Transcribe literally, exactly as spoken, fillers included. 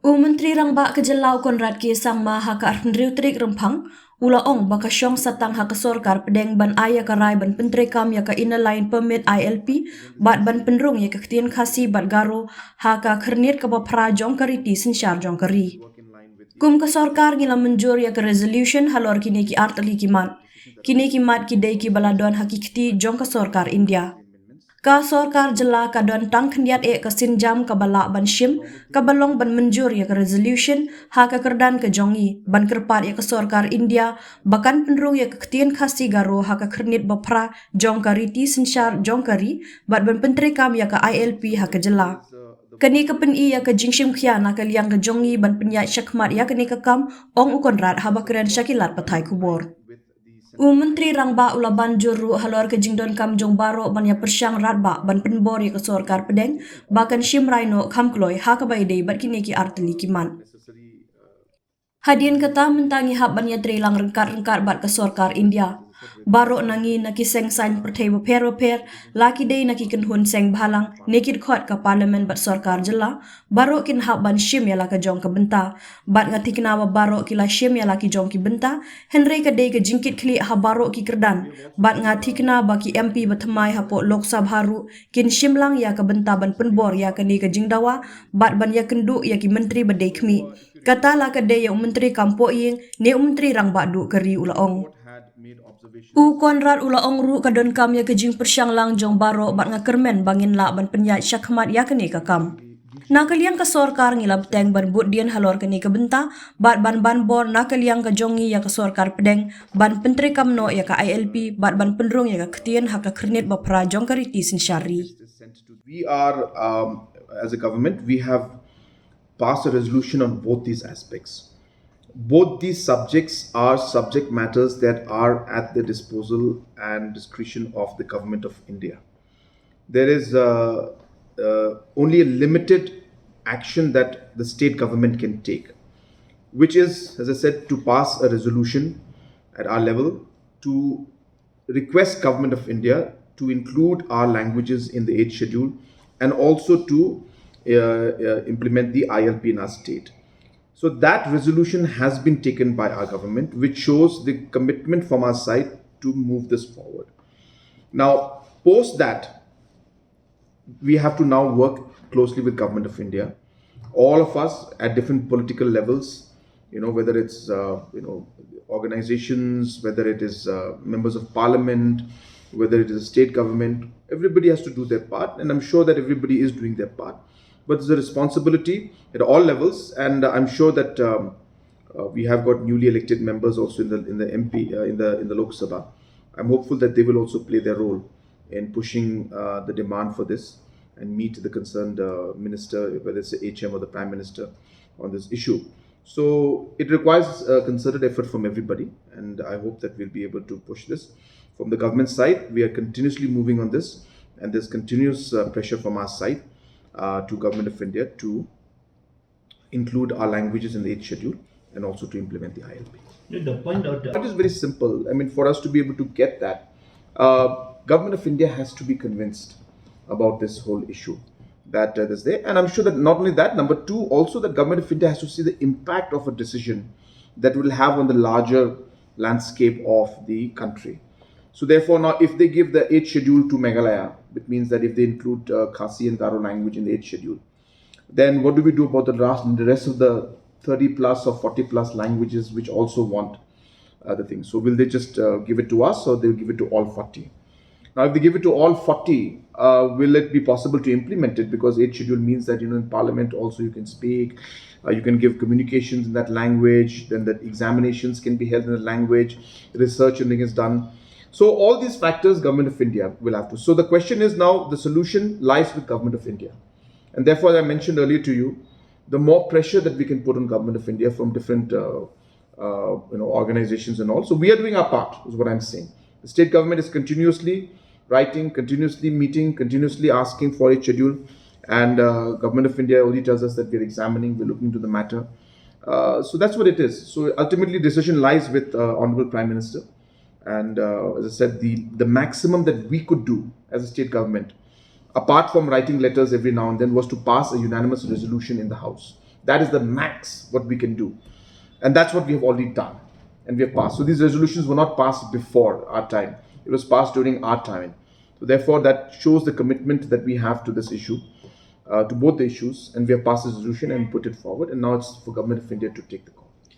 U Myntri Rangbah ka jylla u Conrad K Sangma ha ka arphew hynriew tarik Rymphang u la ong ba ka shong satang ha ka sorkar pdeng ban ai ïa ka rai ban pyntreikam ïa ka Inner Line Permit I L P bad ban pynrung ïa ka ktien Khasi bad Garo ha ka khyrnit kaba phra jong ka riti synshar jong ka ri. Kum ka sorkar ngi la mynjur ïa ka resolution halor kine ki artylli ki mat. Kine ki mat ki dei kiba la don ha ki kti jong ka sorkar India. Ka sorkar jylla ka don tang khyndiat eh ka sienjam kaba lah ban shim, kaba long ban mynjur ïa ka resolution ha ka kyrdan ka jong ngi ban kyrpad ïa ka sorkar India ba kan pynrung ïa ka ktien Khasi Garo ha ka khyrnit ba phra jong ka riti synshar jong ka ri bad ban pyntreikam ïa ka I L P ha ka jylla. Kane ka pyni ïa ka jingshim khia na ka liang ka jong ngi ban pynïaid shakhmat ïa kane ka kam, ong u Conrad haba kren sha ki lad pathai khubor. U Myntri Rangbah u la ban jur ruh halor ka jingdonkam jong baroh ban ïa pyrshang radbah ban pynbor ïa ka sorkar pdeng ba kan shim rai noh kham kloi ha kaba ïadei bad kine ki artylli ki mat. Hadien kata mynta ngi hap ban ïatreilang ryngkat-ryngkat bad ka sorkar India. Baroh na ngi na ki seng saiñ pyrthei bapher-bapher, la ki dei na ki kynhun seng bhalang, ne ki dkhot ka parliament bad sorkar jylla, baroh kin hap ban shim ïa la ka jong ka bynta. Bad nga thikna ba baroh ki la shim ïa la ki jong ki bynta, hynrei ka dei ka jingkitkhlieh ha baroh ki kyrdan. Bad nga thikna ba ki M P ba thymmai hapoh Lok Sabha ruh kin shim lang ïa ka bynta ban pynbor ïa kane ka jingdawa bad ban ïakynduh ïa ki myntri ba dei khmih. Kata la ka dei ïa u Myntri Kam Pohïing ne u Myntri Rangbah Duh ka ri, u la ong. U Conrad u la ong ruh ka donkam ïa ka jingpyrshang lang jong baroh bad nga kyrmen ba ngin lah ban pynïaid shakhmat ïa kane ka kam. Na ka liang ka sorkar ngi la bteng ban bud dien halor kane ka bynta bad ban ban bor na ka liang ka jong ngi ïa ka sorkar pdeng ban pyntreikam noh ïa ka I L P bad ban pynrung ïa ka ktien ha ka khyrnit ba phra jong ka riti synshar ri. We are, um, as a government, we have passed a resolution on both these aspects. Both these subjects are subject matters that are at the disposal and discretion of the Government of India. There is, uh, uh, only a limited action that the state government can take, which is, as I said, to pass a resolution at our level to request Government of India to include our languages in the eighth schedule and also to, uh, uh, implement the I L P in our state. So that resolution has been taken by our government, which shows the commitment from our side to move this forward. Now, post that, we have to now work closely with Government of India, all of us at different political levels, you know, whether it's, uh, you know, organizations, whether it is, uh, members of parliament, whether it is a state government, everybody has to do their part, and I'm sure that everybody is doing their part. But there's a responsibility at all levels, and I'm sure that, um, uh, we have got newly elected members also in the, in the M P, uh, in the, in the Lok Sabha. I'm hopeful that they will also play their role in pushing, uh, the demand for this and meet the concerned, uh, minister, whether it's the H M or the Prime Minister, on this issue. So it requires a concerted effort from everybody, and I hope that we'll be able to push this. From the government side, we are continuously moving on this, and there's continuous, uh, pressure from our side, uh, to Government of India to include our languages in the eighth schedule and also to implement the I L P. No, the point out. It is very simple. I mean, for us to be able to get that, uh, Government of India has to be convinced about this whole issue that, uh, is there. And I'm sure that not only that, number two, also that Government of India has to see the impact of a decision that will have on the larger landscape of the country. So therefore, now if they give the eighth schedule to Meghalaya, it means that if they include, uh, Khasi and Garo language in the eighth schedule, then what do we do about the last, the rest of the thirty plus or forty plus languages which also want, uh, the thing? So will they just, uh, give it to us, or they'll give it to all forty? Now, if they give it to all forty, uh, will it be possible to implement it? Because eighth schedule means that, you know, in parliament also you can speak, uh, you can give communications in that language, then that examinations can be held in the language, research and thing is done. So all these factors, Government of India will have to. So the question is now, the solution lies with Government of India. And therefore, as I mentioned earlier to you, the more pressure that we can put on Government of India from different, uh, uh, you know, organizations and all. So we are doing our part, is what I'm saying. The state government is continuously writing, continuously meeting, continuously asking for a schedule. And, uh, Government of India only tells us that we're examining, we're looking into the matter. Uh, so that's what it is. So ultimately, decision lies with, uh, Honorable Prime Minister. And, uh, as I said, the, the maximum that we could do as a state government, apart from writing letters every now and then, was to pass a unanimous resolution in the House. That is the max what we can do. And that's what we have already done. And we have passed. So these resolutions were not passed before our time. It was passed during our time. So therefore, that shows the commitment that we have to this issue, uh, to both the issues. And we have passed a resolution and put it forward. And now it's for Government of India to take the call.